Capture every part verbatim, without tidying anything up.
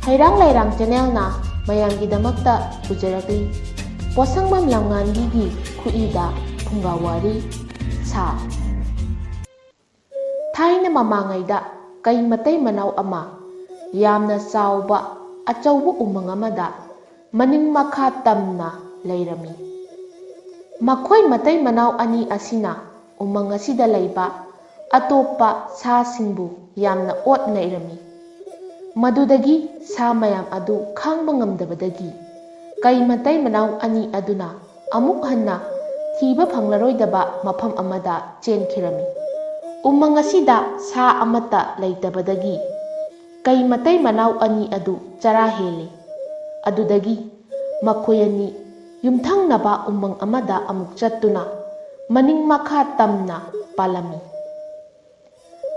ꯍꯩꯔꯥꯡ ꯂꯩꯔꯥꯡ ꯆꯦꯅꯦꯜꯅ ꯃꯌꯥꯝꯒꯤꯗꯃꯛꯇ ꯄꯨꯖꯔꯛꯂꯤ꯫ ꯄꯣꯠꯁꯪꯕꯝ ꯂꯝꯉꯥꯟꯕꯤꯒꯤ ꯈꯨꯠꯏꯗ ꯐꯨꯡꯒꯥ ꯋꯥꯔꯤ꯫ ꯁꯥ꯫ ꯊꯥꯏꯅ ꯃꯃꯥꯡꯉꯩꯗ ꯀꯩ ꯃꯇꯩ ꯃꯅꯥꯎ ꯑꯃ ꯌꯥꯝꯅ ꯆꯥꯎꯕ ꯑꯆꯧꯕ ꯎꯃꯪ ꯑꯃꯗ ꯃꯅꯤꯡ ꯃꯈꯥ ꯇꯝꯅ ꯂꯩꯔꯝꯃꯤ꯫ ꯃꯈꯣꯏ ꯃꯇꯩ ꯃꯅꯥꯎ ꯑꯅꯤ ꯑꯁꯤꯅ ꯎꯃꯪ ꯑꯁꯤꯗ ꯂꯩꯕ ꯑꯇꯣꯞꯄ ꯁꯥꯁꯤꯡꯕꯨ ꯌꯥꯝꯅ ꯑꯣꯠ ꯅꯩꯔꯝꯃꯤ꯫ ꯃꯗꯨꯗꯒꯤ ꯁꯥ ꯃꯌꯥꯝ ꯑꯗꯨ ꯈꯥꯡꯕ ꯉꯝꯗꯕꯗꯒꯤ ꯀꯩ ꯃꯇꯩ ꯃꯅꯥꯎ ꯑꯅꯤ ꯑꯗꯨꯅ ꯑꯃꯨꯛ ꯍꯟꯅ ꯊꯤꯕ ꯐꯪꯂꯔꯣꯏꯗꯕ ꯃꯐꯝ ꯑꯃꯗ ꯆꯦꯟꯈꯤꯔꯝꯃꯤ꯫ ꯎꯃꯪ ꯑꯁꯤꯗ ꯁꯥ ꯑꯃꯠꯇ ꯂꯩꯇꯕꯗꯒꯤ ꯀꯩ ꯃꯇꯩ ꯃꯅꯥꯎ ꯑꯅꯤ ꯑꯗꯨ ꯆꯔꯥ ꯍꯦꯜꯂꯤ꯫ ꯑꯗꯨꯗꯒꯤ ꯃꯈꯣꯏ ꯑꯅꯤ ꯌꯨꯝꯊꯪꯅꯕ ꯎꯃꯪ ꯑꯃꯗ ꯑꯃꯨꯛ ꯆꯠꯇꯨꯅ ꯃꯅꯤꯡ ꯃꯈꯥ ꯇꯝꯅ ꯄꯥꯜꯂꯝꯃꯤ꯫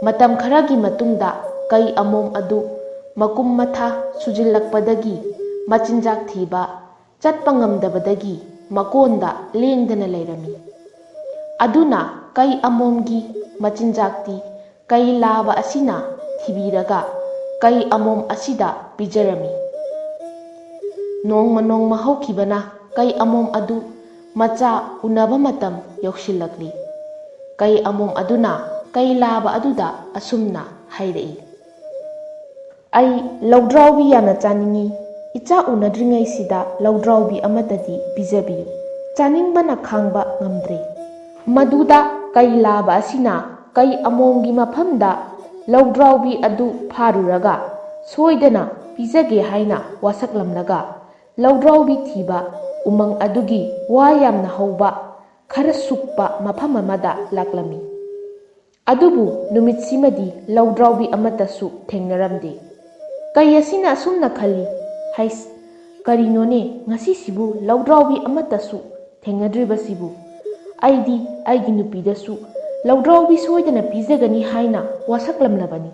ꯃꯇꯝ ꯈꯔꯒꯤ ꯃꯇꯨꯡꯗ ꯀꯩ ꯑꯃꯣꯝ ꯑꯗꯨ ꯃꯀꯨꯝ ꯃꯊꯥ ꯁꯨꯖꯤꯜꯂꯛꯄꯗꯒꯤ ꯃꯆꯤꯟꯖꯥꯛ ꯊꯤꯕ ꯆꯠꯄ ꯉꯝꯗꯕꯗꯒꯤ ꯃꯀꯣꯟꯗ ꯂꯦꯡꯗꯅ ꯂꯩꯔꯝꯃꯤ꯫ ꯑꯗꯨꯅ ꯀꯩ ꯑꯃꯣꯝꯒꯤ ꯃꯆꯤꯟꯖꯥꯛꯇꯤ ꯀꯩ ꯂꯥꯕ ꯑꯁꯤꯅ ꯊꯤꯕꯤꯔꯒ ꯀꯩ ꯑꯃꯣꯝ ꯑꯁꯤꯗ ꯄꯤꯖꯔꯝꯃꯤ꯫ ꯅꯣꯡꯃ ꯅꯣꯡꯃ ꯍꯧꯈꯤꯕꯅ ꯀꯩ ꯑꯃꯣꯝ ꯑꯗꯨ ꯃꯆꯥ ꯎꯅꯕ ꯃꯇꯝ ꯌꯧꯁꯤꯜꯂꯛꯂꯤ꯫ ꯀꯩ ꯑꯃꯣꯝ ꯑꯗꯨꯅ ꯀꯩ ꯂꯥꯕ ꯑꯗꯨꯗ ꯑꯁꯨꯝꯅ ꯍꯥꯏꯔꯛꯏ, "ꯑꯩ ꯂꯧꯗ꯭ꯔꯥꯎꯕꯤ ꯌꯥꯝꯅ ꯆꯥꯅꯤꯡꯏ꯫ ꯏꯆꯥ ꯎꯅꯗ꯭ꯔꯤꯉꯩꯁꯤꯗ ꯂꯧꯗ꯭ꯔꯥꯎꯕꯤ ꯑꯃꯠꯇꯗꯤ ꯄꯤꯖꯕꯤꯌꯨ꯫ ꯆꯥꯅꯤꯡꯕꯅ ꯈꯥꯡꯕ ꯉꯝꯗ꯭ꯔꯦ꯫" ꯃꯗꯨꯗ ꯀꯩ ꯂꯥꯕ ꯑꯁꯤꯅ ꯀꯩ ꯑꯃꯣꯝꯒꯤ ꯃꯐꯝꯗ ꯂꯧꯗ꯭ꯔꯥꯎꯕꯤ ꯑꯗꯨ ꯐꯥꯔꯨꯔꯒ ꯁꯣꯏꯗꯅ ꯄꯤꯖꯒꯦ ꯍꯥꯏꯅ ꯋꯥꯁꯛꯂꯝꯂꯒ ꯂꯧꯗ꯭ꯔꯥꯎꯕꯤ ꯊꯤꯕ ꯎꯃꯪ ꯑꯗꯨꯒꯤ ꯋꯥ ꯌꯥꯝꯅ ꯍꯧꯕ ꯈꯔ ꯁꯨꯛꯄ ꯃꯐꯝ ꯑꯃꯗ ꯂꯥꯛꯂꯝꯃꯤ꯫ ꯑꯗꯨꯕꯨ ꯅꯨꯃꯤꯠꯁꯤꯃꯗꯤ ꯂꯧꯗ꯭ꯔꯥꯎꯕꯤ ꯑꯃꯠꯇꯁꯨ ꯊꯦꯡꯅꯔꯝꯗꯦ꯫ ꯀꯩ ꯑꯁꯤꯅ ꯑꯁꯨꯝꯅ ꯈꯜꯂꯤ, "ꯍꯩꯁ, ꯀꯔꯤꯅꯣꯅꯦ ꯉꯁꯤꯁꯤꯕꯨ ꯂꯧꯗ꯭ꯔꯥꯎꯕꯤ ꯑꯃꯠꯇꯁꯨ ꯊꯦꯡꯅꯗ꯭ꯔꯤꯕꯁꯤꯕꯨ? ꯑꯩꯗꯤ ꯑꯩꯒꯤ ꯅꯨꯄꯤꯗꯁꯨ ꯂꯧꯗ꯭ꯔꯥꯎꯕꯤ ꯁꯣꯏꯗꯅ ꯄꯤꯖꯒꯅꯤ ꯍꯥꯏꯅ ꯋꯥꯁꯛꯂꯝꯂꯕꯅꯤ꯫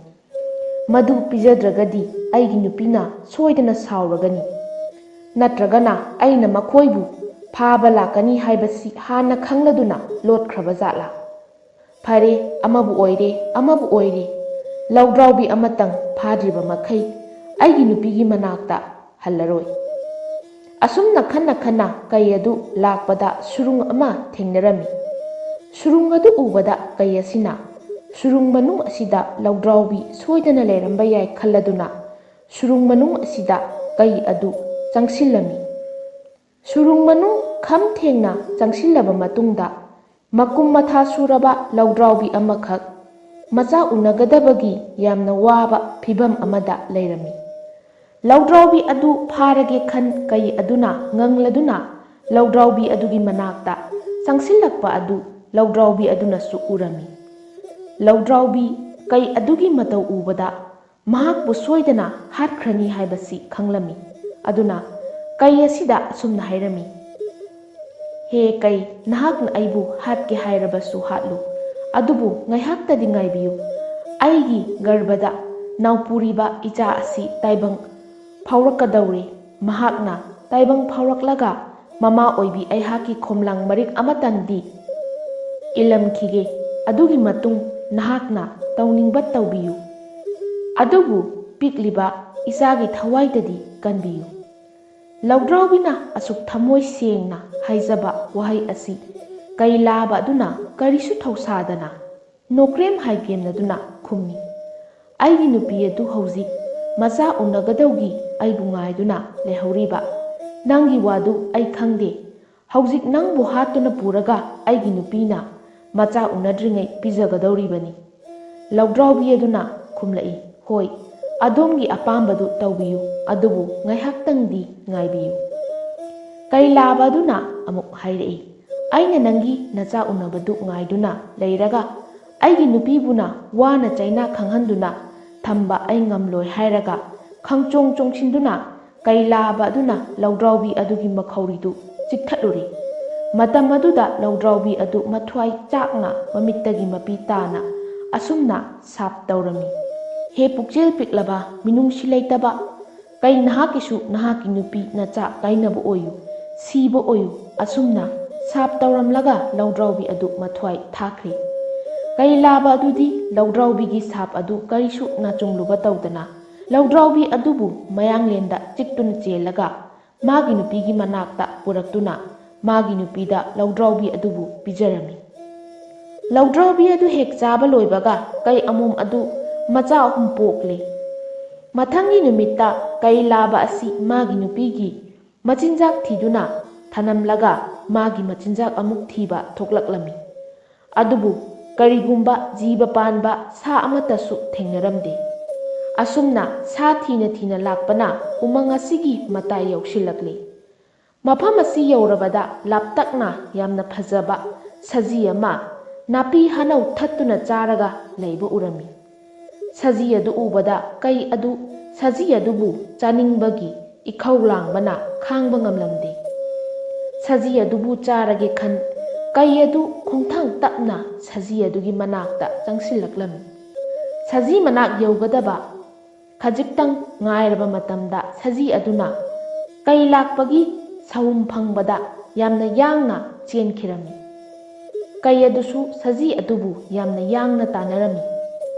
ꯃꯗꯨ ꯄꯤꯖꯗ꯭ꯔꯒꯗꯤ ꯑꯩꯒꯤ ꯅꯨꯄꯤꯅ ꯁꯣꯏꯗꯅ ꯁꯥꯎꯔꯒꯅꯤ꯫ ꯅꯠꯇ꯭ꯔꯒꯅ ꯑꯩꯅ ꯃꯈꯣꯏꯕꯨ ꯐꯥꯕ ꯂꯥꯛꯀꯅꯤ ꯍꯥꯏꯕꯁꯤ ꯍꯥꯟꯅ ꯈꯪꯂꯗꯨꯅ ꯂꯣꯠꯈ꯭ꯔꯕ ꯖꯥꯠꯂꯥ? ꯐꯔꯦ, ꯑꯃꯕꯨ ꯑꯣꯏꯔꯦ, ꯑꯃꯕꯨ ꯑꯣꯏꯔꯦ, ꯂꯧꯗ꯭ꯔꯥꯎꯕꯤ ꯑꯃꯇꯪ ꯐꯥꯗ꯭ꯔꯤꯕ ꯃꯈꯩ ꯑꯩꯒꯤ ꯅꯨꯄꯤꯒꯤ ꯃꯅꯥꯛꯇ ꯍꯜꯂꯔꯣꯏ꯫ ꯑꯁꯨꯝꯅ ꯈꯟꯅ ꯈꯟꯅ ꯀꯩ ꯑꯗꯨ ꯂꯥꯛꯄꯗ ꯁꯨꯔꯨꯡ ꯑꯃ ꯊꯦꯡꯅꯔꯝꯃꯤ꯫ ꯁꯨꯔꯨꯡ ꯑꯗꯨ ꯎꯕꯗ ꯀꯩ ꯑꯁꯤꯅ ꯁꯨꯔꯨꯡ ꯃꯅꯨꯡ ꯑꯁꯤꯗ ꯂꯧꯗ꯭ꯔꯥꯎꯕꯤ ꯁꯣꯏꯗꯅ ꯂꯩꯔꯝꯕ ꯌꯥꯏ ꯈꯜꯂꯗꯨꯅ ꯁꯨꯔꯨꯡ ꯃꯅꯨꯡ ꯑꯁꯤꯗ ꯀꯩ ꯑꯗꯨ ꯆꯪꯁꯤꯜꯂꯝꯃꯤ꯫ ꯁꯨꯔꯨꯡ ꯃꯅꯨꯡ ꯈꯝ ꯊꯦꯡꯅ ꯆꯪꯁꯤꯜꯂꯕ ꯃꯇꯨꯡꯗ ꯃꯀꯨꯝ ꯃꯊꯥ ꯁꯨꯔꯕ ꯂꯧꯗ꯭ꯔꯥꯎꯕꯤ ꯑꯃꯈꯛ ꯃꯆꯥ ꯎꯅꯒꯗꯕꯒꯤ ꯌꯥꯝꯅ ꯋꯥꯕ ꯐꯤꯚꯝ ꯑꯃꯗ ꯂꯩꯔꯝꯃꯤ꯫ ꯂꯧꯗ꯭ꯔꯥꯎꯕꯤ ꯑꯗꯨ ꯐꯥꯔꯒꯦ ꯈꯟ ꯀꯩ ꯑꯗꯨꯅ ꯉꯪꯂꯗꯨꯅ ꯂꯧꯗ꯭ꯔꯥꯎꯕꯤ ꯑꯗꯨꯒꯤ ꯃꯅꯥꯛꯇ ꯆꯪꯁꯤꯜꯂꯛꯄ ꯑꯗꯨ ꯂꯧꯗ꯭ꯔꯥꯎꯕꯤ ꯑꯗꯨꯅꯁꯨ ꯎꯔꯝꯃꯤ꯫ ꯂꯧꯗ꯭ꯔꯥꯎꯕꯤ ꯀꯩ ꯑꯗꯨꯒꯤ ꯃꯇꯧ ꯎꯕꯗ ꯃꯍꯥꯛꯄꯨ ꯁꯣꯏꯗꯅ ꯍꯥꯠꯈ꯭ꯔꯅꯤ ꯍꯥꯏꯕꯁꯤ ꯈꯪꯂꯝꯃꯤ꯫ ꯑꯗꯨꯅ ꯀꯩ ꯑꯁꯤꯗ ꯑꯁꯨꯝꯅ ꯍꯥꯏꯔꯝꯃꯤ, "ꯍꯦ ꯀꯩ, ꯅꯍꯥꯛꯅ ꯑꯩꯕꯨ ꯍꯥꯠꯀꯦ ꯍꯥꯏꯔꯕꯁꯨ ꯍꯥꯠꯂꯨ, ꯑꯗꯨꯕꯨ ꯉꯥꯏꯍꯥꯛꯇꯗꯤ ꯉꯥꯏꯕꯤꯌꯨ꯫ ꯑꯩꯒꯤ ꯒꯔꯚꯗ ꯅꯥꯎꯄꯨꯔꯤꯕ ꯏꯆꯥ ꯑꯁꯤ ꯇꯥꯏꯕꯪ ꯐꯥꯎꯔꯛꯀꯗꯧꯔꯦ꯫ ꯃꯍꯥꯛꯅ ꯇꯥꯏꯕꯪ ꯐꯥꯎꯔꯛꯂꯒ ꯃꯃꯥ ꯑꯣꯏꯕꯤ ꯑꯩꯍꯥꯛꯀꯤ ꯈꯣꯝꯂꯥꯡ ꯃꯔꯤꯛ ꯑꯃꯇꯪꯗꯤ ꯏꯜꯂꯝꯈꯤꯒꯦ꯫ ꯑꯗꯨꯒꯤ ꯃꯇꯨꯡ ꯅꯍꯥꯛꯅ ꯇꯧꯅꯤꯡꯕ ꯇꯧꯕꯤꯌꯨ꯫ ꯑꯗꯨꯕꯨ ꯄꯤꯛꯂꯤꯕ ꯏꯆꯥꯒꯤ ꯊꯋꯥꯏꯗꯗꯤ ꯀꯟꯕꯤꯌꯨ꯫" ꯂꯧꯗ꯭ꯔꯥꯎꯕꯤꯅ ꯑꯁꯨꯛ ꯊꯃꯣꯏ ꯁꯦꯡꯅ ꯍꯥꯏꯖꯕ ꯋꯥꯍꯩ ꯑꯁꯤ ꯀꯩ ꯂꯥꯕ ꯑꯗꯨꯅ ꯀꯔꯤꯁꯨ ꯊꯧꯁꯥꯗꯅ ꯅꯣꯀ꯭ꯔꯦꯝ ꯍꯥꯏꯒꯦꯝꯅꯗꯨꯅ ꯈꯨꯝꯃꯤ, "ꯑꯩꯒꯤ ꯅꯨꯄꯤ ꯑꯗꯨ ꯍꯧꯖꯤꯛ ꯃꯆꯥ ꯎꯅꯒꯗꯧꯒꯤ ꯑꯩꯕꯨ ꯉꯥꯏꯗꯨꯅ ꯂꯩꯍꯧꯔꯤꯕ꯫ ꯅꯪꯒꯤ ꯋꯥꯗꯨ ꯑꯩ ꯈꯪꯗꯦ꯫ ꯍꯧꯖꯤꯛ ꯅꯪꯕꯨ ꯍꯥꯠꯇꯨꯅ ꯄꯨꯔꯒ ꯑꯩꯒꯤ ꯅꯨꯄꯤꯅ ꯃꯆꯥ ꯎꯅꯗ꯭ꯔꯤꯉꯩ ꯄꯤꯖꯒꯗꯧꯔꯤꯕꯅꯤ꯫" ꯂꯧꯗ꯭ꯔꯥꯎꯕꯤ ꯑꯗꯨꯅ ꯈꯨꯝꯂꯛꯏ, "ꯍꯣꯏ, ꯑꯗꯣꯝꯒꯤ ꯑꯄꯥꯝꯕꯗꯨ ꯇꯧꯕꯤꯌꯨ, ꯑꯗꯨꯕꯨ ꯉꯥꯏꯍꯥꯛꯇꯪꯗꯤ ꯉꯥꯏꯕꯤꯌꯨ꯫" ꯀꯩ ꯂꯥꯕ ꯑꯗꯨꯅ ꯑꯃꯨꯛ ꯍꯥꯏꯔꯛꯏ, "ꯑꯩꯅ ꯅꯪꯒꯤ ꯅꯆꯥ ꯎꯅꯕꯗꯨ ꯉꯥꯏꯗꯨꯅ ꯂꯩꯔꯒ ꯑꯩꯒꯤ ꯅꯨꯄꯤꯕꯨꯅ ꯋꯥꯅ ꯆꯩꯅꯥ ꯈꯪꯍꯟꯗꯨꯅ ꯊꯝꯕ ꯑꯩ ꯉꯝꯂꯣꯏ ꯍꯥꯏꯔꯒ ꯈꯪꯆꯣꯡ ꯆꯣꯡꯁꯤꯟꯗꯨꯅ ꯀꯩ ꯂꯥꯕ ꯑꯗꯨꯅ ꯂꯧꯗ꯭ꯔꯥꯎꯕꯤ ꯑꯗꯨꯒꯤ ꯃꯈꯧꯔꯤꯗꯨ ꯆꯤꯛꯊꯠꯂꯨꯔꯦ꯫ ꯃꯇꯝ ꯑꯗꯨꯗ ꯂꯧꯗ꯭ꯔꯥꯎꯕꯤ ꯑꯗꯨ ꯃꯊ꯭ꯋꯥꯏ ꯆꯥꯛꯅ ꯃꯃꯤꯠꯇꯒꯤ ꯃꯄꯤ ꯇꯥꯅ ꯑꯁꯨꯝꯅ ꯁꯥꯞ ꯇꯧꯔꯝꯃꯤ, "ꯍꯦ ꯄꯨꯛꯆꯦꯜ ꯄꯤꯛꯂꯕ, ꯃꯤꯅꯨꯡꯁꯤ ꯂꯩꯇꯕ, ꯀꯩ ꯅꯍꯥꯛꯀꯤꯁꯨ ꯅꯍꯥꯛꯀꯤ ꯅꯨꯄꯤ ꯅꯆꯥ ꯀꯥꯏꯅꯕ ꯑꯣꯏꯌꯨ, ꯁꯤꯕ ꯑꯣꯏꯌꯨ꯫" ꯑꯁꯨꯝꯅ ꯁꯥꯞ ꯇꯧꯔꯝꯂꯒ ꯂꯧꯗ꯭ꯔꯥꯎꯕꯤ ꯑꯗꯨ ꯃꯊ꯭ꯋꯥꯏ ꯊꯥꯈ꯭ꯔꯦ꯫ ꯀꯩ ꯂꯥꯕ ꯑꯗꯨꯗꯤ ꯂꯧꯗ꯭ꯔꯥꯎꯕꯤꯒꯤ ꯁꯥꯞ ꯑꯗꯨ ꯀꯔꯤꯁꯨ ꯅꯥꯆꯨꯡꯂꯨꯕ ꯇꯧꯗꯅ ꯂꯧꯗ꯭ꯔꯥꯎꯕꯤ ꯑꯗꯨꯕꯨ ꯃꯌꯥꯡꯂꯦꯟꯗ ꯆꯤꯛꯇꯨꯅ ꯆꯦꯜꯂꯒ ꯃꯥꯒꯤ ꯅꯨꯄꯤꯒꯤ ꯃꯅꯥꯛꯇ ꯄꯨꯔꯛꯇꯨꯅ ꯃꯥꯒꯤ ꯅꯨꯄꯤꯗ ꯂꯧꯗ꯭ꯔꯥꯎꯕꯤ ꯑꯗꯨꯕꯨ ꯄꯤꯖꯔꯝꯃꯤ꯫ ꯂꯧꯗ꯭ꯔꯥꯎꯕꯤ ꯑꯗꯨ ꯍꯦꯛ ꯆꯥꯕ ꯂꯣꯏꯕꯒ ꯀꯩ ꯑꯃꯣꯝ ꯑꯗꯨ ꯃꯆꯥ ꯑꯍꯨꯝ ꯄꯣꯛꯂꯦ꯫ ꯃꯊꯪꯒꯤ ꯅꯨꯃꯤꯠꯇ ꯀꯩ ꯂꯥꯕ ꯑꯁꯤ ꯃꯥꯒꯤ ꯅꯨꯄꯤꯒꯤ ꯃꯆꯤꯟꯖꯥꯛ ꯊꯤꯗꯨꯅ ꯊꯅꯝꯂꯒ ꯃꯥꯒꯤ ꯃꯆꯤꯟꯖꯥꯛ ꯑꯃꯨꯛ ꯊꯤꯕ ꯊꯣꯛꯂꯛꯂꯝꯃꯤ꯫ ꯑꯗꯨꯕꯨ ꯀꯔꯤꯒꯨꯝꯕ ꯖꯤꯕ ꯄꯥꯟꯕ ꯁꯥ ꯑꯃꯠꯇꯁꯨ ꯊꯦꯡꯅꯔꯝꯗꯦ꯫ ꯑꯁꯨꯝꯅ ꯁꯥ ꯊꯤꯅ ꯊꯤꯅ ꯂꯥꯛꯄꯅ ꯎꯃꯪ ꯑꯁꯤꯒꯤ ꯃꯇꯥꯏ ꯌꯧꯁꯤꯜꯂꯛꯂꯤ꯫ ꯃꯐꯝ ꯑꯁꯤ ꯌꯧꯔꯕꯗ ꯂꯥꯞꯇꯛꯅ ꯌꯥꯝꯅ ꯐꯖꯕ ꯁꯖꯤ ꯑꯃ ꯅꯥꯄꯤ ꯍꯅꯧ ꯊꯠꯇꯨꯅ ꯆꯥꯔꯒ ꯂꯩꯕ ꯎꯔꯝꯃꯤ꯫ ꯁꯖꯤ ꯑꯗꯨ ꯎꯕꯗ ꯀꯩ ꯑꯗꯨ ꯁꯖꯤ ꯑꯗꯨꯕꯨ ꯆꯥꯅꯤꯡꯕꯒꯤ ꯏꯈꯧ ꯂꯥꯡꯕꯅ ꯈꯥꯡꯕ ꯉꯝꯂꯝꯗꯦ꯫ ꯁꯖꯤ ꯑꯗꯨꯕꯨ ꯆꯥꯔꯒꯦ ꯈꯟ ꯀꯩ ꯑꯗꯨ ꯈꯣꯡꯊꯥꯡ ꯇꯞꯅ ꯁꯖꯤ ꯑꯗꯨꯒꯤ ꯃꯅꯥꯛꯇ ꯆꯪꯁꯤꯜꯂꯛꯂꯝꯃꯤ꯫ ꯁꯖꯤ ꯃꯅꯥꯛ ꯌꯧꯒꯗꯕ ꯈꯖꯤꯛꯇꯪ ꯉꯥꯏꯔꯕ ꯃꯇꯝꯗ ꯁꯖꯤ ꯑꯗꯨꯅ ꯀꯩ ꯂꯥꯛꯄꯒꯤ ꯁꯍꯨꯝ ꯐꯪꯕꯗ ꯌꯥꯝꯅ ꯌꯥꯡꯅ ꯆꯦꯟꯈꯤꯔꯝꯃꯤ꯫ ꯀꯩ ꯑꯗꯨꯁꯨ ꯁꯖꯤ ꯑꯗꯨꯕꯨ ꯌꯥꯝꯅ ꯌꯥꯡꯅ ꯇꯥꯟꯅꯔꯝꯃꯤ꯫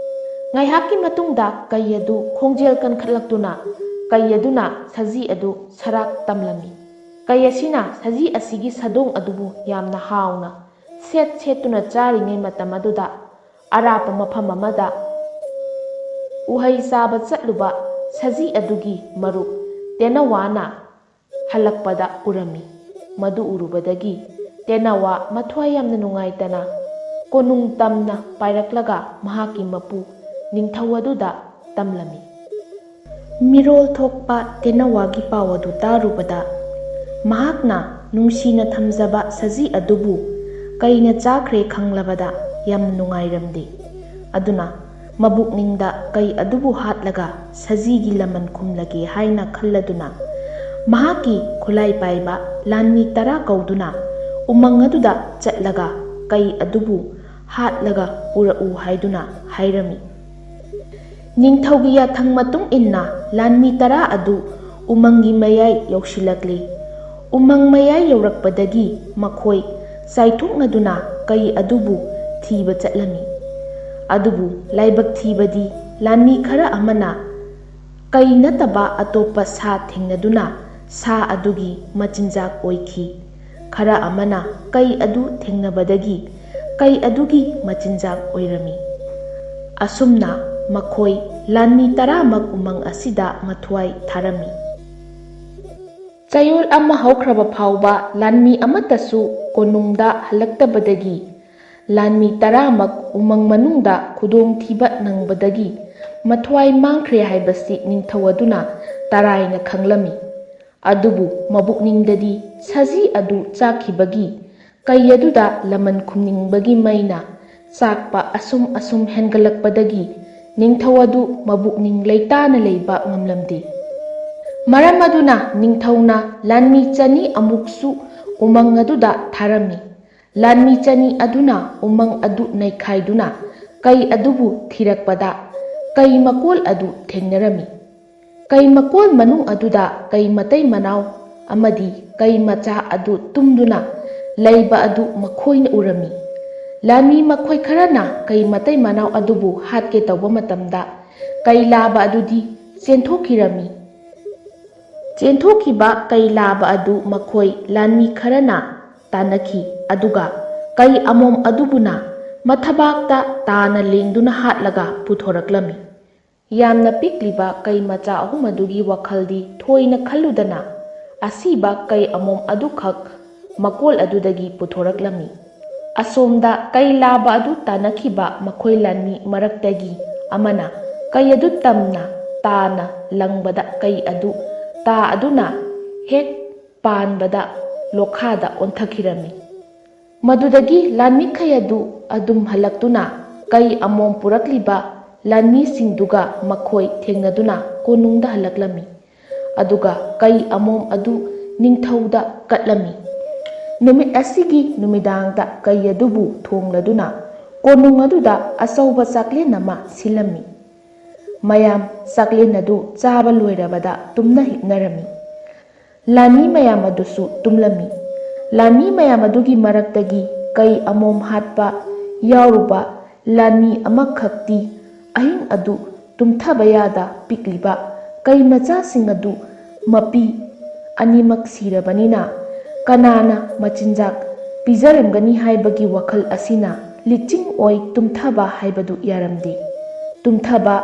ꯉꯥꯏꯍꯥꯛꯀꯤ ꯃꯇꯨꯡꯗ ꯀꯩ ꯑꯗꯨ ꯈꯣꯡꯖꯦꯜ ꯀꯟꯈꯠꯂꯛꯇꯨꯅ ꯀꯩ ꯑꯗꯨꯅ ꯁꯖꯤ ꯑꯗꯨ ꯁꯔꯥꯛ ꯇꯝꯂꯝꯃꯤ꯫ ꯀꯩ ꯑꯁꯤꯅ ꯁꯖꯤ ꯑꯁꯤꯒꯤ ꯁꯥꯗꯣꯡ ꯑꯗꯨꯕꯨ ꯌꯥꯝꯅ ꯍꯥꯎꯅ ꯁꯦꯠ ꯁꯦꯠꯇꯨꯅ ꯆꯥꯔꯤꯉꯩ ꯃꯇꯝ ꯑꯗꯨꯗ ꯑꯔꯥꯞꯄ ꯃꯐꯝ ꯑꯃꯗ ꯎꯍꯩ ꯆꯥꯕ ꯆꯠꯂꯨꯕ ꯁꯖꯤ ꯑꯗꯨꯒꯤ ꯃꯔꯨꯞ ꯇꯦꯅꯋꯥꯅ ꯍꯜꯂꯛꯄꯗ ꯎꯔꯝꯃꯤ꯫ ꯃꯗꯨ ꯎꯔꯨꯕꯗꯒꯤ ꯇꯦꯅꯋꯥ ꯃꯊ꯭ꯋꯥꯏ ꯌꯥꯝꯅ ꯅꯨꯡꯉꯥꯏꯇꯅ ꯀꯣꯅꯨꯡ ꯇꯝꯅ ꯄꯥꯏꯔꯛꯂꯒ ꯃꯍꯥꯛꯀꯤ ꯃꯄꯨ ꯅꯤꯡꯊꯧ ꯑꯗꯨꯗ ꯇꯝꯂꯝꯃꯤ꯫ ꯃꯤꯔꯣꯜ ꯊꯣꯛꯄ ꯇꯦꯅꯋꯥꯒꯤ ꯄꯥꯎ ꯑꯗꯨ ꯇꯥꯔꯨꯕꯗ ꯃꯍꯥꯛꯅ ꯅꯨꯡꯁꯤꯅ ꯊꯝꯖꯕ ꯁꯖꯤ ꯑꯗꯨꯕꯨ ꯀꯩꯅ ꯆꯥꯈ꯭ꯔꯦ ꯈꯪꯂꯕꯗ ꯌꯥꯝꯅ ꯅꯨꯡꯉꯥꯏꯔꯝꯗꯦ꯫ ꯑꯗꯨꯅ ꯃꯕꯨꯛꯅꯤꯡꯗ ꯀꯩ ꯑꯗꯨꯕꯨ ꯍꯥꯠꯂꯒ ꯁꯖꯤꯒꯤ ꯂꯃꯟ ꯈꯨꯝꯂꯒꯦ ꯍꯥꯏꯅ ꯈꯜꯂꯗꯨꯅ ꯃꯍꯥꯛꯀꯤ ꯈꯨꯠꯂꯥꯏ ꯄꯥꯏꯕ ꯂꯥꯟꯃꯤ ꯇꯔꯥ ꯀꯧꯗꯨꯅ ꯎꯃꯪ ꯑꯗꯨꯗ ꯆꯠꯂꯒ ꯀꯩ ꯑꯗꯨꯕꯨ ꯍꯥꯠꯂꯒ ꯄꯨꯔꯛꯎ ꯍꯥꯏꯗꯨꯅ ꯍꯥꯏꯔꯝꯃꯤ꯫ ꯅꯤꯡꯊꯧꯒꯤ ꯌꯥꯊꯪ ꯃꯇꯨꯡ ꯏꯟꯅ ꯂꯥꯟꯃꯤ ꯇꯔꯥ ꯑꯗꯨ ꯎꯃꯪꯒꯤ ꯃꯌꯥꯏ ꯌꯧꯁꯤꯜꯂꯛꯂꯤ꯫ ꯎꯃꯪ ꯃꯌꯥꯏ ꯌꯧꯔꯛꯄꯗꯒꯤ ꯃꯈꯣꯏ ꯆꯥꯏꯊꯣꯛꯅꯗꯨꯅ ꯀꯩ ꯑꯗꯨꯕꯨ ꯊꯤꯕ ꯆꯠꯂꯝꯃꯤ꯫ ꯑꯗꯨꯕꯨ ꯂꯥꯏꯕꯛ ꯊꯤꯕꯗꯤ ꯂꯥꯟꯃꯤ ꯈꯔ ꯑꯃꯅ ꯀꯩ ꯅꯠꯇꯕ ꯑꯇꯣꯞꯄ ꯁꯥ ꯊꯦꯡꯅꯗꯨꯅ ꯁꯥ ꯑꯗꯨꯒꯤ ꯃꯆꯤꯟꯖꯥꯛ ꯑꯣꯏꯈꯤ꯫ ꯈꯔ ꯑꯃꯅ ꯀꯩ ꯑꯗꯨ ꯊꯦꯡꯅꯕꯗꯒꯤ ꯀꯩ ꯑꯗꯨꯒꯤ ꯃꯆꯤꯟꯖꯥꯛ ꯑꯣꯏꯔꯝꯃꯤ꯫ ꯑꯁꯨꯝꯅ ꯃꯈꯣꯏ ꯂꯥꯟꯃꯤ ꯇꯔꯥꯃꯛ ꯎꯃꯪ ꯑꯁꯤꯗ ꯃꯊ꯭ꯋꯥꯏ ꯊꯥꯔꯝꯃꯤ꯫ ꯆꯌꯣꯜ ꯑꯃ ꯍꯧꯈ꯭ꯔꯕ ꯐꯥꯎꯕ ꯂꯥꯟꯃꯤ ꯑꯃꯠꯇꯁꯨ ꯀꯣꯅꯨꯡꯗ ꯍꯜꯂꯛꯇꯕꯗꯒꯤ ꯂꯥꯟꯃꯤ ꯇꯔꯥꯃꯛ ꯎꯃꯪ ꯃꯅꯨꯡꯗ ꯈꯨꯗꯣꯡꯊꯤꯕ ꯅꯪꯕꯗꯒꯤ ꯃꯊ꯭ꯋꯥꯏ ꯃꯥꯡꯈ꯭ꯔꯦ ꯍꯥꯏꯕꯁꯤ ꯅꯤꯡꯊꯧ ꯑꯗꯨꯅ ꯇꯔꯥꯏꯅ ꯈꯪꯂꯝꯃꯤ꯫ ꯑꯗꯨꯕꯨ ꯃꯕꯨꯛꯅꯤꯡꯗꯗꯤ ꯁꯖꯤ ꯑꯗꯨ ꯆꯥꯛꯈꯤꯕꯒꯤ ꯀꯩ ꯑꯗꯨꯗ ꯂꯃꯟ ꯈꯨꯝꯅꯤꯡꯕꯒꯤ ꯃꯩꯅ ꯆꯥꯛꯄ ꯑꯁꯨꯝ ꯑꯁꯨꯝ ꯍꯦꯟꯒꯠꯂꯛꯄꯗꯒꯤ ꯅꯤꯡꯊꯧ ꯑꯗꯨ ꯃꯕꯨꯛꯅꯤꯡ ꯂꯩꯇꯥꯅ ꯂꯩꯕ ꯉꯝꯂꯝꯗꯦ꯫ ꯃꯔꯝ ꯑꯗꯨꯅ ꯅꯤꯡꯊꯧꯅ ꯂꯥꯟꯃꯤ ꯆꯅꯤ ꯑꯃꯨꯛꯁꯨ ꯎꯃꯪ ꯑꯗꯨꯗ ꯊꯥꯔꯝꯃꯤ꯫ ꯂꯥꯟꯃꯤ ꯆꯅꯤ ꯑꯗꯨꯅ ꯎꯃꯪ ꯑꯗꯨ ꯅꯩꯈꯥꯏꯗꯨꯅ ꯀꯩ ꯑꯗꯨꯕꯨ ꯊꯤꯔꯛꯄꯗ ꯀꯩ ꯃꯀꯣꯜ ꯑꯗꯨ ꯊꯦꯡꯅꯔꯝꯃꯤ꯫ ꯀꯩ ꯃꯀꯣꯜ ꯃꯅꯨꯡ ꯑꯗꯨꯗ ꯀꯩ ꯃꯇꯩ ꯃꯅꯥꯎ ꯑꯃꯗꯤ ꯀꯩ ꯃꯆꯥ ꯑꯗꯨ ꯇꯨꯝꯗꯨꯅ ꯂꯩꯕ ꯑꯗꯨ ꯃꯈꯣꯏꯅ ꯎꯔꯝꯃꯤ꯫ ꯂꯥꯟꯃꯤ ꯃꯈꯣꯏ ꯈꯔꯅ ꯀꯩ ꯃꯇꯩ ꯃꯅꯥꯎ ꯑꯗꯨꯕꯨ ꯍꯥꯠꯀꯦ ꯇꯧꯕ ꯃꯇꯝꯗ ꯀꯩ ꯂꯥꯕ ꯑꯗꯨꯗꯤ ꯆꯦꯟꯊꯣꯛꯈꯤꯔꯝꯃꯤ꯫ ꯆꯦꯟꯊꯣꯛꯈꯤꯕ ꯀꯩ ꯂꯥꯕ ꯑꯗꯨ ꯃꯈꯣꯏ ꯂꯥꯟꯃꯤ ꯈꯔꯅ ꯇꯥꯟꯅꯈꯤ, ꯑꯗꯨꯒ ꯀꯩ ꯑꯃꯣꯝ ꯑꯗꯨꯕꯨꯅ ꯃꯊꯕꯥꯛꯇ ꯇꯥꯅ ꯂꯦꯡꯗꯨꯅ ꯍꯥꯠꯂꯒ ꯄꯨꯊꯣꯔꯛꯂꯝꯃꯤ꯫ ꯌꯥꯝꯅ ꯄꯤꯛꯂꯤꯕ ꯀꯩ ꯃꯆꯥ ꯑꯍꯨꯝ ꯑꯗꯨꯒꯤ ꯋꯥꯈꯜꯗꯤ ꯊꯣꯏꯅ ꯈꯜꯂꯨꯗꯅ ꯑꯁꯤꯕ ꯀꯩ ꯑꯃꯣꯝ ꯑꯗꯨꯈꯛ ꯃꯀꯣꯜ ꯑꯗꯨꯗꯒꯤ ꯄꯨꯊꯣꯔꯛꯂꯝꯃꯤ꯫ ꯑꯁꯣꯝꯗ ꯀꯩ ꯂꯥꯕ ꯑꯗꯨ ꯇꯥꯟꯅꯈꯤꯕ ꯃꯈꯣꯏ ꯂꯥꯟꯃꯤ ꯃꯔꯛꯇꯒꯤ ꯑꯃꯅ ꯀꯩ ꯑꯗꯨ ꯇꯝꯅ ꯇꯥꯅ ꯂꯪꯕꯗ ꯀꯩ ꯑꯗꯨ ꯇꯥ ꯑꯗꯨꯅ ꯍꯦꯛ ꯄꯥꯟꯕꯗ ꯂꯣꯈꯥꯗ ꯑꯣꯟꯊꯈꯤꯔꯝꯃꯤ꯫ ꯃꯗꯨꯗꯒꯤ ꯂꯥꯟꯃꯤꯈꯩ ꯑꯗꯨ ꯑꯗꯨꯝ ꯍꯜꯂꯛꯇꯨꯅ ꯀꯩ ꯑꯃꯣꯝ ꯄꯨꯔꯛꯂꯤꯕ ꯂꯥꯟꯃꯤꯁꯤꯡꯗꯨꯒ ꯃꯈꯣꯏ ꯊꯦꯡꯅꯗꯨꯅ ꯀꯣꯅꯨꯡꯗ ꯍꯜꯂꯛꯂꯝꯃꯤ꯫ ꯑꯗꯨꯒ ꯀꯩ ꯑꯃꯣꯝ ꯑꯗꯨ ꯅꯤꯡꯊꯧꯗ ꯀꯠꯂꯝꯃꯤ꯫ ꯅꯨꯃꯤꯠ ꯑꯁꯤꯒꯤ ꯅꯨꯃꯤꯗꯥꯡꯗ ꯀꯩ ꯑꯗꯨꯕꯨ ꯊꯣꯡꯂꯗꯨꯅ ꯀꯣꯅꯨꯡ ꯑꯗꯨꯗ ꯑꯆꯧꯕ ꯆꯥꯛꯂꯦꯟ ꯑꯃ ꯁꯤꯜꯂꯝꯃꯤ꯫ ꯃꯌꯥꯝ ꯆꯥꯛꯂꯦꯟ ꯑꯗꯨ ꯆꯥꯕ ꯂꯣꯏꯔꯕꯗ ꯇꯨꯝꯅ ꯍꯤꯞꯅꯔꯝꯃꯤ꯫ ꯂꯥꯟꯃꯤ ꯃꯌꯥꯝ ꯑꯗꯨꯁꯨ ꯇꯨꯝꯂꯝꯃꯤ꯫ ꯂꯥꯟꯃꯤ ꯃꯌꯥꯝ ꯑꯗꯨꯒꯤ ꯃꯔꯛꯇꯒꯤ ꯀꯩ ꯑꯃꯣꯝ ꯍꯥꯠꯄ ꯌꯥꯎꯔꯨꯕ ꯂꯥꯟꯃꯤ ꯑꯃꯈꯛꯇꯤ ꯑꯍꯤꯡ ꯑꯗꯨ ꯇꯨꯝꯊꯕ ꯌꯥꯗ ꯄꯤꯛꯂꯤꯕ ꯀꯩ ꯃꯆꯥꯁꯤꯡ ꯑꯗꯨ ꯃꯄꯤ ꯑꯅꯤꯃꯛ ꯁꯤꯔꯕꯅꯤꯅ ꯀꯅꯥꯅ ꯃꯆꯤꯟꯖꯥꯛ ꯄꯤꯖꯔꯝꯒꯅꯤ ꯍꯥꯏꯕꯒꯤ ꯋꯥꯈꯜ ꯑꯁꯤꯅ ꯂꯤꯆꯤꯡ ꯑꯣꯏ ꯇꯨꯝꯊꯕ ꯍꯥꯏꯕꯗꯨ ꯌꯥꯔꯝꯗꯦ꯫ ꯇꯨꯝꯊꯕ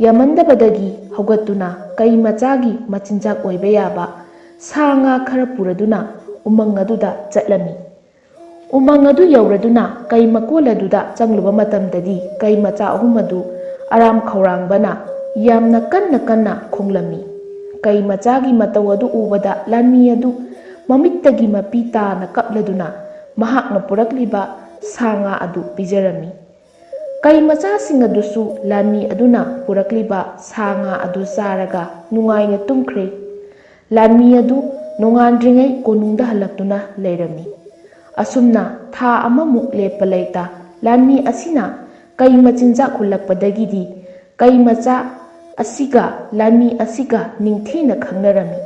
ꯌꯥꯃꯟꯗꯕꯗꯒꯤ ꯍꯧꯒꯠꯇꯨꯅ ꯀꯩ ꯃꯆꯥꯒꯤ ꯃꯆꯤꯟꯖꯥꯛ ꯑꯣꯏꯕ ꯌꯥꯕ ꯁꯥ ꯉꯥ ꯈꯔ ꯄꯨꯔꯗꯨꯅ ꯎꯃꯪ ꯑꯗꯨꯗ ꯆꯠꯂꯝꯃꯤ꯫ ꯎꯃꯪ ꯑꯗꯨ ꯌꯧꯔꯗꯨꯅ ꯀꯩ ꯃꯀꯣꯜ ꯑꯗꯨꯗ ꯆꯪꯂꯨꯕ ꯃꯇꯝꯗꯗꯤ ꯀꯩ ꯃꯆꯥ ꯑꯍꯨꯝ ꯑꯗꯨ ꯑꯔꯥꯝ ꯈꯧꯔꯥꯡꯕꯅ ꯌꯥꯝꯅ ꯀꯟꯅ ꯀꯟꯅ ꯈꯣꯡꯂꯝꯃꯤ꯫ ꯀꯩ ꯃꯆꯥꯒꯤ ꯃꯇꯧ ꯑꯗꯨ ꯎꯕꯗ ꯂꯥꯟꯃꯤ ꯑꯗꯨ ꯃꯃꯤꯠꯇꯒꯤ ꯃꯄꯤ ꯇꯥꯅ ꯀꯞꯂꯗꯨꯅ ꯃꯍꯥꯛꯅ ꯄꯨꯔꯛꯂꯤꯕ ꯁꯥ ꯉꯥ ꯑꯗꯨ ꯄꯤꯖꯔꯝꯃꯤ꯫ ꯀꯩ ꯃꯆꯥꯁꯤꯡ ꯑꯗꯨꯁꯨ ꯂꯥꯟꯃꯤ ꯑꯗꯨꯅ ꯄꯨꯔꯛꯂꯤꯕ ꯁꯥ ꯉꯥ ꯑꯗꯨ ꯆꯥꯔꯒ ꯅꯨꯡꯉꯥꯏꯅ ꯇꯨꯝꯈ꯭ꯔꯦ꯫ ꯂꯥꯟꯃꯤ ꯑꯗꯨ ꯅꯣꯡꯉꯥꯟꯗ꯭ꯔꯤꯉꯩ ꯀꯣꯅꯨꯡꯗ ꯍꯜꯂꯛꯇꯨꯅ ꯂꯩꯔꯝꯃꯤ꯫ ꯑꯁꯨꯝꯅ ꯊꯥ ꯑꯃꯃꯨꯛ ꯂꯦꯞꯄ ꯂꯩꯇ ꯂꯥꯟꯃꯤ ꯑꯁꯤꯅ ꯀꯩ ꯃꯆꯤꯟꯖꯥꯛ ꯍꯨꯜꯂꯛꯄꯗꯒꯤꯗꯤ ꯀꯩ ꯃꯆꯥ ꯑꯁꯤꯒ ꯂꯥꯟꯃꯤ ꯑꯁꯤꯒ ꯅꯤꯡꯊꯤꯅ ꯈꯪꯅꯔꯝꯃꯤ꯫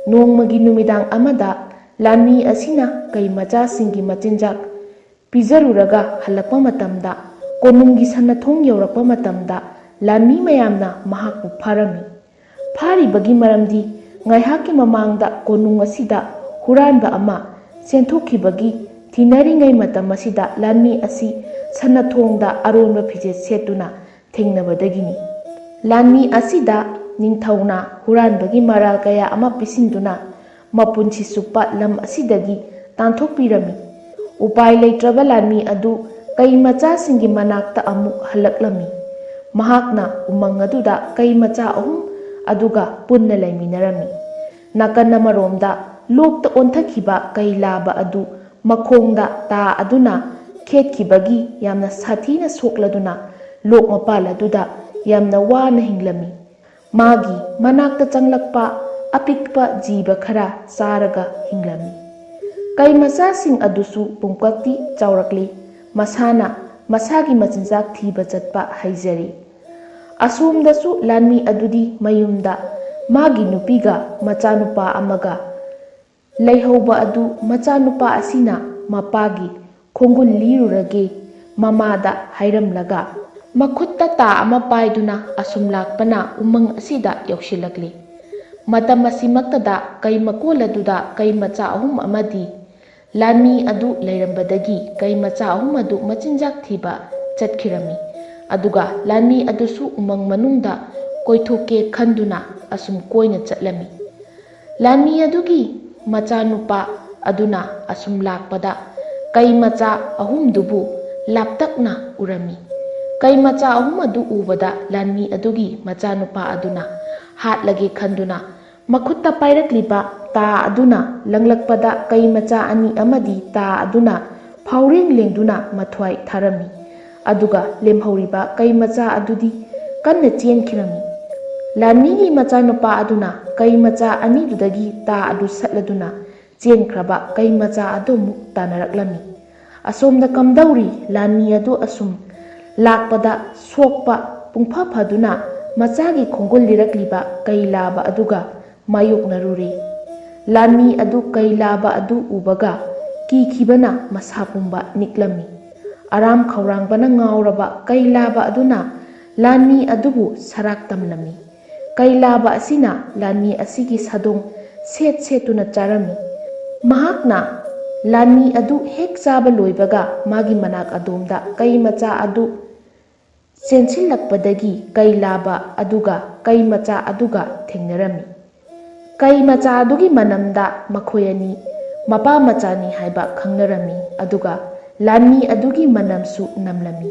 ꯅꯣꯡꯃꯒꯤ ꯅꯨꯃꯤꯗꯥꯡ ꯑꯃꯗ ꯂꯥꯟꯃꯤ ꯑꯁꯤꯅ ꯀꯩ ꯃꯆꯥꯁꯤꯡꯒꯤ ꯃꯆꯤꯟꯖꯥꯛ ꯄꯤꯖꯔꯨꯔꯒ ꯍꯜꯂꯛꯄ ꯃꯇꯝꯗ ꯀꯣꯅꯨꯡꯒꯤ ꯁꯅꯥꯊꯣꯡ ꯌꯧꯔꯛꯄ ꯃꯇꯝꯗ ꯂꯥꯟꯃꯤ ꯃꯌꯥꯝꯅ ꯃꯍꯥꯛꯄꯨ ꯐꯥꯔꯝꯃꯤ꯫ ꯐꯥꯔꯤꯕꯒꯤ ꯃꯔꯝꯗꯤ ꯉꯥꯏꯍꯥꯛꯀꯤ ꯃꯃꯥꯡꯗ ꯀꯣꯅꯨꯡ ꯑꯁꯤꯗ ꯍꯨꯔꯥꯟꯕ ꯑꯃ ꯆꯦꯟꯊꯣꯛꯈꯤꯕꯒꯤ ꯊꯤꯅꯔꯤꯉꯩ ꯃꯇꯝ ꯑꯁꯤꯗ ꯂꯥꯟꯃꯤ ꯑꯁꯤ ꯁꯅꯥꯊꯣꯡꯗ ꯑꯔꯣꯟꯕ ꯐꯤꯖꯦꯠ ꯁꯦꯠꯇꯨꯅ ꯊꯦꯡꯅꯕꯗꯒꯤꯅꯤ꯫ ꯂꯥꯟꯃꯤ ꯑꯁꯤꯗ ꯅꯤꯡꯊꯧꯅ ꯍꯨꯔꯥꯟꯕꯒꯤ ꯃꯔꯥꯜ ꯀꯌꯥ ꯑꯃ ꯄꯤꯁꯤꯟꯗꯨꯅ ꯃꯄꯨꯟꯁꯤ ꯆꯨꯞꯄ ꯂꯝ ꯑꯁꯤꯗꯒꯤ ꯇꯥꯟꯊꯣꯛꯄꯤꯔꯝꯃꯤ꯫ ꯎꯄꯥꯏ ꯂꯩꯇ꯭ꯔꯕ ꯂꯥꯟꯃꯤ ꯑꯗꯨ ꯀꯩ ꯃꯆꯥꯁꯤꯡꯒꯤ ꯃꯅꯥꯛꯇ ꯑꯃꯨꯛ ꯍꯜꯂꯛꯂꯝꯃꯤ꯫ ꯃꯍꯥꯛꯅ ꯎꯃꯪ ꯑꯗꯨꯗ ꯀꯩ ꯃꯆꯥ ꯑꯍꯨꯝ ꯑꯗꯨꯒ ꯄꯨꯟꯅ ꯂꯩꯃꯤꯟꯅꯔꯝꯃꯤ꯫ ꯅꯥꯀꯟ ꯑꯃꯔꯣꯝꯗ ꯂꯣꯛꯇ ꯑꯣꯟꯊꯈꯤꯕ ꯀꯩ ꯂꯥꯕ ꯑꯗꯨ ꯃꯈꯣꯡꯗ ꯇꯥ ꯑꯗꯨꯅ ꯈꯦꯠꯈꯤꯕꯒꯤ ꯌꯥꯝꯅ ꯁꯥꯊꯤꯅ ꯁꯣꯛꯂꯗꯨꯅ ꯂꯣꯛ ꯃꯄꯥꯜ ꯑꯗꯨꯗ ꯌꯥꯝꯅ ꯋꯥꯅ ꯍꯤꯡꯂꯝꯃꯤ꯫ ꯃꯥꯒꯤ ꯃꯅꯥꯛꯇ ꯆꯪꯂꯛꯄ ꯑꯄꯤꯛꯄ ꯖꯤꯕ ꯈꯔ ꯆꯥꯔꯒ ꯍꯤꯡꯂꯝꯃꯤ꯫ ꯀꯩ ꯃꯆꯥꯁꯤꯡ ꯑꯗꯨꯁꯨ ꯄꯨꯝꯀꯛꯇꯤ ꯆꯥꯎꯔꯛꯂꯤ꯫ ꯃꯁꯥꯅ ꯃꯁꯥꯒꯤ ꯃꯆꯤꯟꯖꯥꯛ ꯊꯤꯕ ꯆꯠꯄ ꯍꯩꯖꯔꯤ꯫ ꯑꯁꯣꯝꯗꯁꯨ ꯂꯥꯟꯃꯤ ꯑꯗꯨꯗꯤ ꯃꯌꯨꯝꯗ ꯃꯥꯒꯤ ꯅꯨꯄꯤꯒ ꯃꯆꯥꯅꯨꯄꯥ ꯑꯃꯒ ꯂꯩꯍꯧꯕ ꯑꯗꯨ ꯃꯆꯥꯅꯨꯄꯥ ꯑꯁꯤꯅ ꯃꯄꯥꯒꯤ ꯈꯣꯡꯒꯨꯜ ꯂꯤꯔꯨꯔꯒꯦ ꯃꯃꯥꯗ ꯍꯥꯏꯔꯝꯂꯒ ꯃꯈꯨꯠꯇ ꯇꯥ ꯑꯃ ꯄꯥꯏꯗꯨꯅ ꯑꯁꯨꯝ ꯂꯥꯛꯄꯅ ꯎꯃꯪ ꯑꯁꯤꯗ ꯌꯧꯁꯤꯜꯂꯛꯂꯤ꯫ ꯃꯇꯝ ꯑꯁꯤꯃꯛꯇꯗ ꯀꯩ ꯃꯀꯣꯜ ꯑꯗꯨꯗ ꯀꯩ ꯃꯆꯥ ꯑꯍꯨꯝ ꯑꯃꯗꯤ ꯂꯥꯟꯃꯤ ꯑꯗꯨ ꯂꯩꯔꯝꯕꯗꯒꯤ ꯀꯩ ꯃꯆꯥ ꯑꯍꯨꯝ ꯑꯗꯨ ꯃꯆꯤꯟꯖꯥꯛ ꯊꯤꯕ ꯆꯠꯈꯤꯔꯝꯃꯤ꯫ ꯑꯗꯨꯒ ꯂꯥꯟꯃꯤ ꯑꯗꯨꯁꯨ ꯎꯃꯪ ꯃꯅꯨꯡꯗ ꯀꯣꯏꯊꯣꯛꯀꯦ ꯈꯟꯗꯨꯅ ꯑꯁꯨꯝ ꯀꯣꯏꯅ ꯆꯠꯂꯝꯃꯤ꯫ ꯂꯥꯟꯃꯤ ꯑꯗꯨꯒꯤ ꯃꯆꯥꯅꯨꯄꯥ ꯑꯗꯨꯅ ꯑꯁꯨꯝ ꯂꯥꯛꯄꯗ ꯀꯩ ꯃꯆꯥ ꯑꯍꯨꯝꯗꯨꯕꯨ ꯂꯥꯞꯇꯛꯅ ꯎꯔꯝꯃꯤ꯫ ꯀꯩ ꯃꯆꯥ ꯑꯍꯨꯝ ꯑꯗꯨ ꯎꯕꯗ ꯂꯥꯟꯃꯤ ꯑꯗꯨꯒꯤ ꯃꯆꯥꯅꯨꯄꯥ ꯑꯗꯨꯅ ꯍꯥꯠꯂꯒꯦ ꯈꯟꯗꯨꯅ ꯃꯈꯨꯠꯇ ꯄꯥꯏꯔꯛꯂꯤꯕ ꯇꯥ ꯑꯗꯨꯅ ꯂꯪꯂꯛꯄꯗ ꯀꯩ ꯃꯆꯥ ꯑꯅꯤ ꯑꯃꯗꯤ ꯇꯥ ꯑꯗꯨꯅ ꯐꯥꯎꯔꯦꯡ ꯂꯦꯡꯗꯨꯅ ꯃꯊ꯭ꯋꯥꯏ ꯊꯥꯔꯝꯃꯤ꯫ ꯑꯗꯨꯒ ꯂꯦꯝꯍꯧꯔꯤꯕ ꯀꯩ ꯃꯆꯥ ꯑꯗꯨꯗꯤ ꯀꯟꯅ ꯆꯦꯟꯈꯤꯔꯝꯃꯤ꯫ ꯂꯥꯟꯃꯤꯒꯤ ꯃꯆꯥꯅꯨꯄꯥ ꯑꯗꯨꯅ ꯀꯩ ꯃꯆꯥ ꯑꯅꯤꯗꯨꯗꯒꯤ ꯇꯥ ꯑꯗꯨ ꯁꯠꯂꯗꯨꯅ ꯆꯦꯟꯈ꯭ꯔꯕ ꯀꯩ ꯃꯆꯥ ꯑꯗꯨ ꯑꯃꯨꯛ ꯇꯥꯟꯅꯔꯛꯂꯝꯃꯤ꯫ ꯑꯁꯣꯝꯗ ꯀꯝꯗꯧꯔꯤ ꯂꯥꯟꯃꯤ ꯑꯗꯨ ꯑꯁꯨꯝ ꯂꯥꯛꯄꯗ ꯁꯣꯛꯄ ꯄꯨꯡꯐ ꯐꯗꯨꯅ ꯃꯆꯥꯒꯤ ꯈꯣꯡꯒꯨꯜ ꯂꯤꯔꯛꯂꯤꯕ ꯀꯩ ꯂꯥꯕ ꯑꯗꯨꯒ ꯃꯥꯌꯣꯛꯅꯔꯨꯔꯦ꯫ ꯂꯥꯟꯃꯤ ꯑꯗꯨ ꯀꯩ ꯂꯥꯕ ꯑꯗꯨ ꯎꯕꯒ ꯀꯤꯈꯤꯕꯅ ꯃꯁꯥ ꯄꯨꯝꯕ ꯅꯤꯛꯂꯝꯃꯤ꯫ ꯑꯔꯥꯝ ꯈꯧꯔꯥꯡꯕꯅ ꯉꯥꯎꯔꯕ ꯀꯩ ꯂꯥꯕ ꯑꯗꯨꯅ ꯂꯥꯟꯃꯤ ꯑꯗꯨꯕꯨ ꯁꯔꯥꯛ ꯇꯝꯂꯝꯃꯤ꯫ ꯀꯩ ꯂꯥꯕ ꯑꯁꯤꯅ ꯂꯥꯟꯃꯤ ꯑꯁꯤꯒꯤ ꯁꯥꯗꯣꯡ ꯁꯦꯠ ꯁꯦꯠꯇꯨꯅ ꯆꯥꯔꯝꯃꯤ꯫ ꯃꯍꯥꯛꯅ ꯂꯥꯟꯃꯤ ꯑꯗꯨ ꯍꯦꯛ ꯆꯥꯕ ꯂꯣꯏꯕꯒ ꯃꯥꯒꯤ ꯃꯅꯥꯛ ꯑꯗꯣꯝꯗ ꯀꯩ ꯃꯆꯥ ꯑꯗꯨ ꯆꯦꯟꯁꯤꯜꯂꯛꯄꯗꯒꯤ ꯀꯩ ꯂꯥꯕ ꯑꯗꯨꯒ ꯀꯩ ꯃꯆꯥ ꯑꯗꯨꯒ ꯊꯦꯡꯅꯔꯝꯃꯤ꯫ ꯀꯩ ꯃꯆꯥ ꯑꯗꯨꯒꯤ ꯃꯅꯝꯗ ꯃꯈꯣꯏ ꯑꯅꯤ ꯃꯄꯥ ꯃꯆꯥꯅꯤ ꯍꯥꯏꯕ ꯈꯪꯅꯔꯝꯃꯤ, ꯑꯗꯨꯒ ꯂꯥꯟꯃꯤ ꯑꯗꯨꯒꯤ ꯃꯅꯝꯁꯨ ꯅꯝꯂꯝꯃꯤ꯫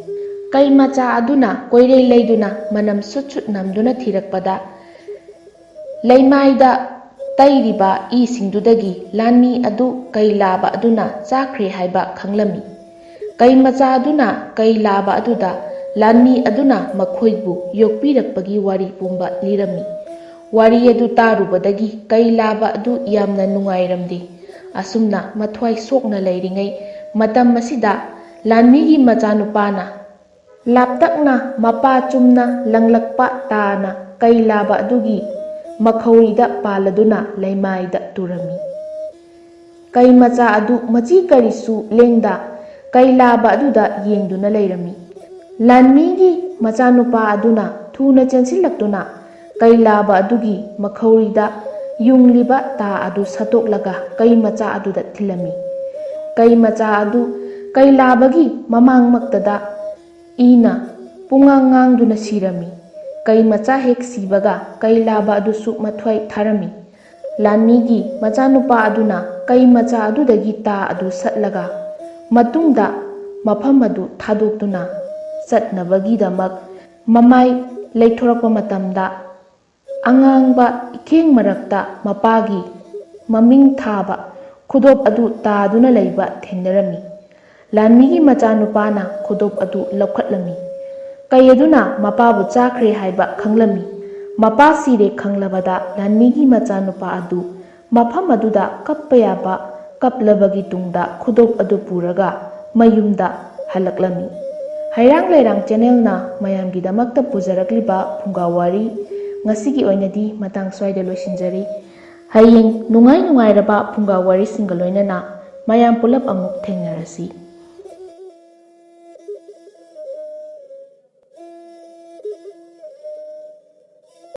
ꯀꯩ ꯃꯆꯥ ꯑꯗꯨꯅ ꯀꯣꯏꯔꯦ ꯂꯩꯗꯨꯅ ꯃꯅꯝ ꯁꯨꯠ ꯁꯨꯠ ꯅꯝꯗꯨꯅ ꯊꯤꯔꯛꯄꯗ, ꯂꯩꯃꯥꯏꯗ ꯇꯩꯔꯤꯕ ꯏꯁꯤꯡꯗꯨꯗꯒꯤ ꯂꯥꯟꯃꯤ ꯑꯗꯨ ꯀꯩ ꯂꯥꯕ ꯑꯗꯨꯅ ꯆꯥꯈ꯭ꯔꯦ ꯍꯥꯏꯕ ꯈꯪꯂꯝꯃꯤ꯫ ꯀꯩ ꯃꯆꯥ ꯑꯗꯨꯅ ꯀꯩ ꯂꯥꯕ ꯑꯗꯨꯗ ꯂꯥꯟꯃꯤ ꯑꯗꯨꯅ ꯃꯈꯣꯏꯕꯨ ꯌꯣꯛꯄꯤꯔꯛꯄꯒꯤ ꯋꯥꯔꯤ ꯄꯨꯝꯕ ꯂꯤꯔꯝꯃꯤ꯫ ꯋꯥꯔꯤ ꯑꯗꯨ ꯇꯥꯔꯨꯕꯗꯒꯤ ꯀꯩ ꯂꯥꯕ ꯑꯗꯨ ꯌꯥꯝꯅ ꯅꯨꯡꯉꯥꯏꯔꯝꯗꯦ꯫ ꯑꯁꯨꯝꯅ ꯃꯊ꯭ꯋꯥꯏ ꯁꯣꯛꯅ ꯂꯩꯔꯤꯉꯩ ꯃꯇꯝ ꯑꯁꯤꯗ ꯂꯥꯟꯃꯤꯒꯤ ꯃꯆꯥꯅꯨꯄꯥꯅ ꯂꯥꯞꯇꯛꯅ ꯃꯄꯥ ꯆꯨꯝꯅ ꯂꯪꯂꯛꯄ ꯇꯥꯅ ꯀꯩ ꯂꯥꯕ ꯑꯗꯨꯒꯤ ꯃꯈꯧꯔꯤꯗ ꯄꯥꯜꯂꯗꯨꯅ ꯂꯩꯃꯥꯏꯗ ꯇꯨꯔꯝꯃꯤ꯫ ꯀꯩ ꯃꯆꯥ ꯑꯗꯨ ꯃꯆꯤ ꯀꯔꯤꯁꯨ ꯂꯦꯡꯗ ꯀꯩ ꯂꯥꯕ ꯑꯗꯨꯗ ꯌꯦꯡꯗꯨꯅ ꯂꯩꯔꯝꯃꯤ꯫ ꯂꯥꯟꯃꯤꯒꯤ ꯃꯆꯥꯅꯨꯄꯥ ꯑꯗꯨꯅ ꯊꯨꯅ ꯆꯦꯟꯁꯤꯜꯂꯛꯇꯨꯅ ꯀꯩ ꯂꯥꯕ ꯑꯗꯨꯒꯤ ꯃꯈꯧꯔꯤꯗ ꯌꯨꯡꯂꯤꯕ ꯇꯥ ꯑꯗꯨ ꯁꯠꯇꯣꯛꯂꯒ ꯀꯩ ꯃꯆꯥ ꯑꯗꯨꯗ ꯊꯤꯜꯂꯝꯃꯤ꯫ ꯀꯩ ꯃꯆꯥ ꯑꯗꯨ ꯀꯩ ꯂꯥꯕꯒꯤ ꯃꯃꯥꯡꯃꯛꯇꯗ ꯏꯅ ꯄꯨꯡꯉꯥꯡ ꯉꯥꯡꯗꯨꯅ ꯁꯤꯔꯝꯃꯤ꯫ ꯀꯩ ꯃꯆꯥ ꯍꯦꯛ ꯁꯤꯕꯒ ꯀꯩ ꯂꯥꯕ ꯑꯗꯨꯁꯨ ꯃꯊ꯭ꯋꯥꯏ ꯊꯥꯔꯝꯃꯤ꯫ ꯂꯥꯟꯃꯤꯒꯤ ꯃꯆꯥꯅꯨꯄꯥ ꯑꯗꯨꯅ ꯀꯩ ꯃꯆꯥ ꯑꯗꯨꯗꯒꯤ ꯇꯥ ꯑꯗꯨ ꯁꯠꯂꯒ ꯃꯇꯨꯡꯗ ꯃꯐꯝ ꯑꯗꯨ ꯊꯥꯗꯣꯛꯇꯨꯅ ꯆꯠꯅꯕꯒꯤꯗꯃꯛ ꯃꯃꯥꯏ ꯂꯩꯊꯣꯔꯛꯄ ꯃꯇꯝꯗ, ꯑꯉꯥꯡꯕ ꯏꯈꯦꯡ ꯃꯔꯛꯇ ꯃꯄꯥꯒꯤ ꯃꯃꯤꯡ ꯊꯥꯕ ꯈꯨꯗꯣꯞ ꯑꯗꯨ ꯇꯥꯗꯨꯅ ꯂꯩꯕ ꯊꯦꯡꯅꯔꯝꯃꯤ꯫ ꯂꯥꯟꯃꯤꯒꯤ ꯃꯆꯥꯅꯨꯄꯥꯅ ꯈꯨꯗꯣꯞ ꯑꯗꯨ ꯂꯧꯈꯠꯂꯝꯃꯤ꯫ ꯀꯩ ꯑꯗꯨꯅ ꯃꯄꯥꯕꯨ ꯆꯥꯈ꯭ꯔꯦ ꯍꯥꯏꯕ ꯈꯪꯂꯝꯃꯤ꯫ ꯃꯄꯥ ꯁꯤꯔꯦ ꯈꯪꯂꯕꯗ ꯂꯥꯟꯃꯤꯒꯤ ꯃꯆꯥꯅꯨꯄꯥ ꯑꯗꯨ ꯃꯐꯝ ꯑꯗꯨꯗ ꯀꯞꯄ ꯌꯥꯕ ꯀꯞꯂꯕꯒꯤ ꯇꯨꯡꯗ ꯈꯨꯗꯣꯞ ꯑꯗꯨ ꯄꯨꯔꯒ ꯃꯌꯨꯝꯗ ꯍꯜꯂꯛꯂꯝꯃꯤ꯫ ꯍꯩꯔꯥꯡ ꯂꯩꯔꯥꯡ ꯆꯦꯅꯦꯜꯅ ꯃꯌꯥꯝꯒꯤꯗꯃꯛꯇ ꯄꯨꯖꯔꯛꯂꯤꯕ ꯐꯨꯡꯒꯥ ꯋꯥꯔꯤ ꯉꯁꯤꯒꯤ ꯑꯣꯏꯅꯗꯤ ꯃꯇꯥꯡ ꯁ꯭ꯋꯥꯏꯗ ꯂꯣꯏꯁꯤꯟꯖꯔꯤ꯫ ꯍꯌꯦꯡ ꯅꯨꯡꯉꯥꯏ ꯅꯨꯡꯉꯥꯏꯔꯕ ꯐꯨꯡꯒꯥ ꯋꯥꯔꯤꯁꯤꯡꯒ ꯂꯣꯏꯅꯅ ꯃꯌꯥꯝ ꯄꯨꯂꯞ ꯑꯃꯨꯛ ꯊꯦꯡꯅꯔꯁꯤ꯫